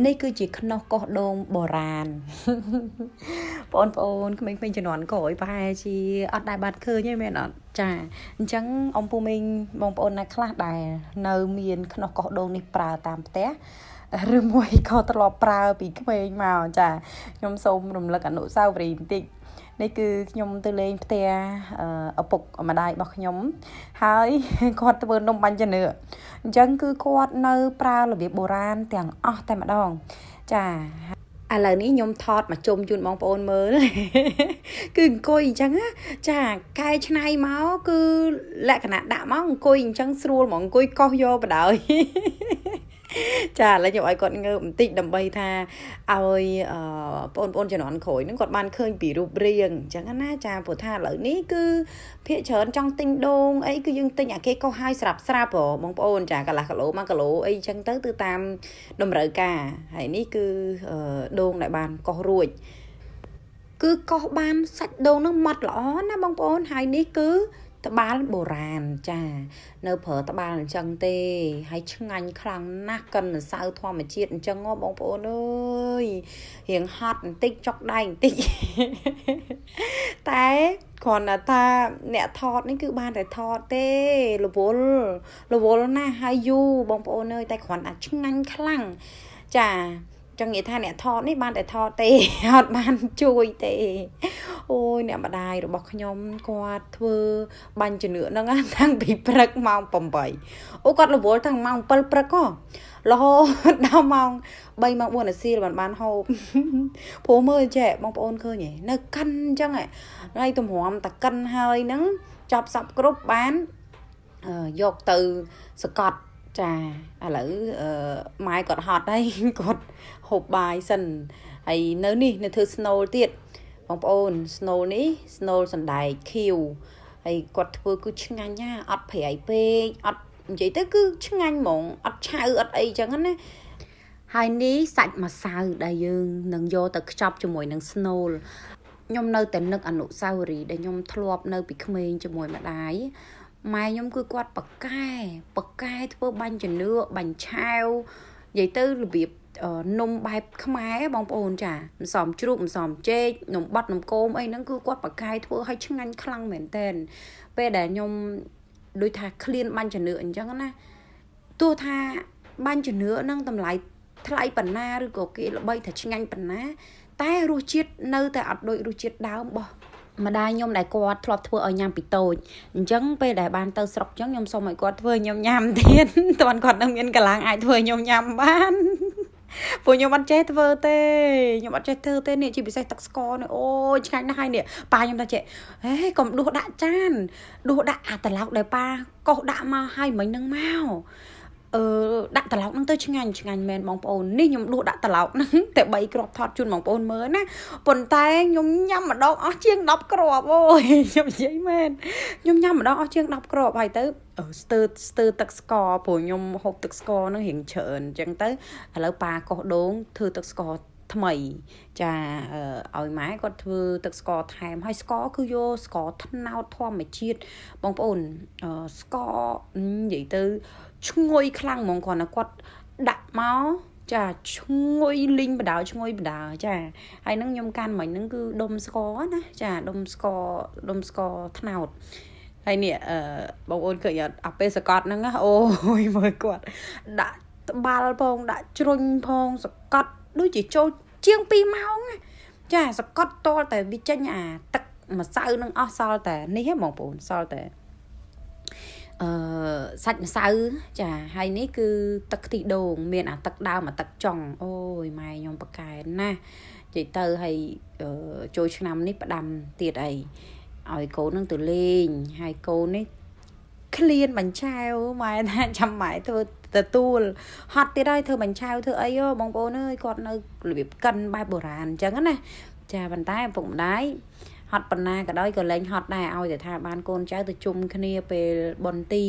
នេះគឺជាខ្នោះកោះដូងបុរាណ បងប្អូនក្មេងៗជំនាន់ក្រោយប្រហែលជាអត់ដែលបានឃើញទេមែនអត់ចាអញ្ចឹងអំពូមីងបងប្អូនណាខ្លះដែលនៅមានខ្នោះកោះដូងនេះប្រើតាមផ្ទះឬមួយក៏ធ្លាប់ប្រើពីក្មេងមកចាខ្ញុំសូមរំលឹកអនុស្សាវរីយ៍បន្តិចនេះគឺខ្ញុំទៅលេងផ្ទះឪពុកម្ដាយរបស់ខ្ញុំហើយគាត់ធ្វើនំបាញ់ចានឿអញ្ចឹងគឺគាត់នៅប្រើរបៀបបុរាណទាំងអស់តែម្ដងចាឥឡូវនេះខ្ញុំថតមកជុំជូនបងប្អូនមើលគឺអង្គុយអញ្ចឹងណាចាកែច្នៃមកគឺលក្ខណៈដាក់មកអង្គុយអញ្ចឹងស្រួលហ្មងអង្គុយកោះយកបដ ாய் ចាឥឡូវខ្ញុំឲ្យគាត់ងើបបន្តិចដើម្បីថាឲ្យបងប្អូនជំនាន់ក្រោយហ្នឹងគាត់បានឃើញពីរូបរាងអញ្ចឹងណាចាព្រោះថាឥឡូវនេះគឺភាគច្រើនចង់ទិញដូងអីគឺយើងទិញអាគេកោះឲ្យស្រាប់ស្រាប់ហ៎បងប្អូនចាកន្លះគីឡូ1គីឡូអីអញ្ចឹងទៅគឺតាមតម្រូវការហើយនេះគឺដូងដែលបានកោះរួចគឺកោះបានសាច់ដូងហ្នឹងម៉ត់ល្អណាបងប្អូនហើយនេះគឺត្បាល់បុរាណចានៅប្រើត្បាល់អញ្ចឹងទេហើយឆ្ងាញ់ខ្លាំងណាស់កិនម្សៅធម្មជាតិអញ្ចឹងបងប្អូនអើយរៀងហត់បន្តិចចុកដៃបន្តិចតែគ្រាន់តែថាអ្នកថតនេះគឺបានតែថតទេរវល់ណាស់ហើយយូរបងប្អូនអើយតែគ្រាន់តែឆ្ងាញ់ខ្លាំងចាចង់និយាយថាអ្នកថតនេះបានតែថតទេអត់បានជួយទេអូយអ្នកម្ដាយរបស់ខ្ញុំគាត់ធ្វើបាញ់ជំនឿហ្នឹងតាំងពីព្រឹកម៉ោង8អូគាត់រវល់តាំងម៉ោង7ព្រឹកហ៎រហូតដល់ម៉ោង3ម៉ោង4នាទីបានហូបព្រោះមើលចេះបងប្អូនឃើញហ៎នៅកិនអញ្ចឹងហើយទម្រាំតែកិនហើយហ្នឹងចប់សពគ្រប់បានយកទៅសកត់ចាឥឡូវម៉ែគាត់ហត់ហើយគាត់ហូបបាយសិនហើយនៅនេះនៅធ្វើស្នូលទៀតបងប្អូនស្នូលនេះស្នូលសណ្ដែកខៀវហើយគាត់ធ្វើគឺឆ្ងាញ់ណាអត់ប្រៃពេកអត់និយាយទៅគឺឆ្ងាញ់ហ្មងអត់ឆៅអត់អីចឹងណាហើយនេះសាច់ម្សៅដែលយើងនឹងយកទៅខ្ចប់ជាមួយនឹងស្នូលខ្ញុំនៅតែនឹកអនុស្សាវរីយ៍ដែលខ្ញុំធ្លាប់នៅពីក្មេងជាមួយម្ដាយម៉ែខ្ញុំគឺគាត់ប៉កែធ្វើបាញ់ជំនឿបាញ់ឆាវនិយាយទៅរបៀបនំបែបខ្មែរបងប្អូនចាមិនសមជ្រូកមិនសមចេកនំបត់នំគមអីហ្នឹងគឺគាត់ប៉កែធ្វើឲ្យឆ្ងាញ់ខ្លាំងមែនតែនពេលដែលខ្ញុំដូចថាឃ្លានបាញ់ជំនឿអញ្ចឹងណាទោះថាបាញ់ជំនឿហ្នឹងតម្លៃថ្លៃប៉ុណ្ណាឬក៏គេល្បីថាឆ្ងាញ់ប៉ុណ្ណាតែរសជាតិនៅតែអត់ដូចរសជាតិដើមរបស់ម្ដាយខ្ញុំដែលគាត់ធ្លាប់ធ្វើឲ្យញ៉ាំពីតូចអញ្ចឹងពេលដែលបានទៅស្រុកអញ្ចឹងខ្ញុំសូមឲ្យគាត់ធ្វើខ្ញុំញ៉ាំទៀតតើគាត់នឹងមានកម្លាំងអាចធ្វើខ្ញុំញ៉ាំបានព្រោះខ្ញុំអត់ចេះធ្វើទេខ្ញុំអត់ចេះធ្វើទេនេះជាពិសេសទឹកស្ករនេះអូយឆ្ងាញ់ណាស់ហើយនេះប៉ាខ្ញុំថាចេះហេកុំដួសដាក់ចានដួសដាក់អាត្រឡោកដែលប៉ាកោសដាក់មកហើយមិញនឹងមកដាក់ត្រឡោកហ្នឹងទៅឆ្ងាញ់ឆ្ងាញ់មែនបងប្អូននេះខ្ញុំដួសដាក់ត្រឡោកហ្នឹងតែ3គ្រាប់ថតជូនបងប្អូនមើលណាប៉ុន្តែខ្ញុំញ៉ាំម្ដងអស់ជាង10គ្រាប់អូយខ្ញុំនិយាយមែនខ្ញុំញ៉ាំម្ដងអស់ជាង10គ្រាប់ហើយទៅស្ទើទឹកស្ករព្រោះខ្ញុំហូបទឹកស្ករហ្នឹងរៀងច្រើនអញ្ចឹងទៅឥឡូវប៉ាកោសដូងធ្វើទឹកស្ករថ្មីចាឲ្យម៉ែគាត់ធ្វើទឹកស្ករថែមហើយស្ករគឺយកស្ករត្នោតធម្មជាតិបងប្អូនស្ករនិយាយទៅឈ្ងុយខ្លាំងហ្មងគ្រាន់តែគាត់ដាក់មកចាឈ្ងុយលីងបដៅឈ្ងុយបដៅចាហើយនឹងខ្ញុំកាន់មិញហ្នឹងគឺដុំស្ករណាចាដុំស្ករត្នោតហើយនេះបងប្អូនឃើញអត់អាពេលសកត់ហ្នឹងអូយមើលគាត់ដាក់ត្បាល់ផងដាក់ជ្រុញផងសកត់ដូចជាចូលជាង2ម៉ោងចាសកត់តតែវាចេញអាទឹកម្សៅនឹងអស់សល់តែនេះហ៎បងប្អូនសល់តែសាច់ម្សៅចាហើយនេះគឺទឹកខ្ទិះដូងមានអាទឹកដើមអាទឹកចុងអូយម៉ែខ្ញុំប៉កែណាស់និយាយទៅហើយចូលឆ្នាំនេះផ្ដាំទៀតអីឲ្យកូននឹងទៅលេងហើយកូននេះឃ្លានបាញ់ឆាវម៉ែថាចាំម៉ែធ្វើទទួលហត់ទៀតហើយធ្វើបាញ់ឆាវធ្វើអីហ៎បងប្អូនអើយគាត់នៅរបៀបកិនបែបបុរាណអញ្ចឹងណាចាប៉ុន្តែឪពុកម្ដាយហត់ប៉ុណ្ណាក៏ដោយក៏លែងហត់ដែរឲ្យតែថាបានកូនចៅទៅជុំគ្នាពេលបុណ្យទី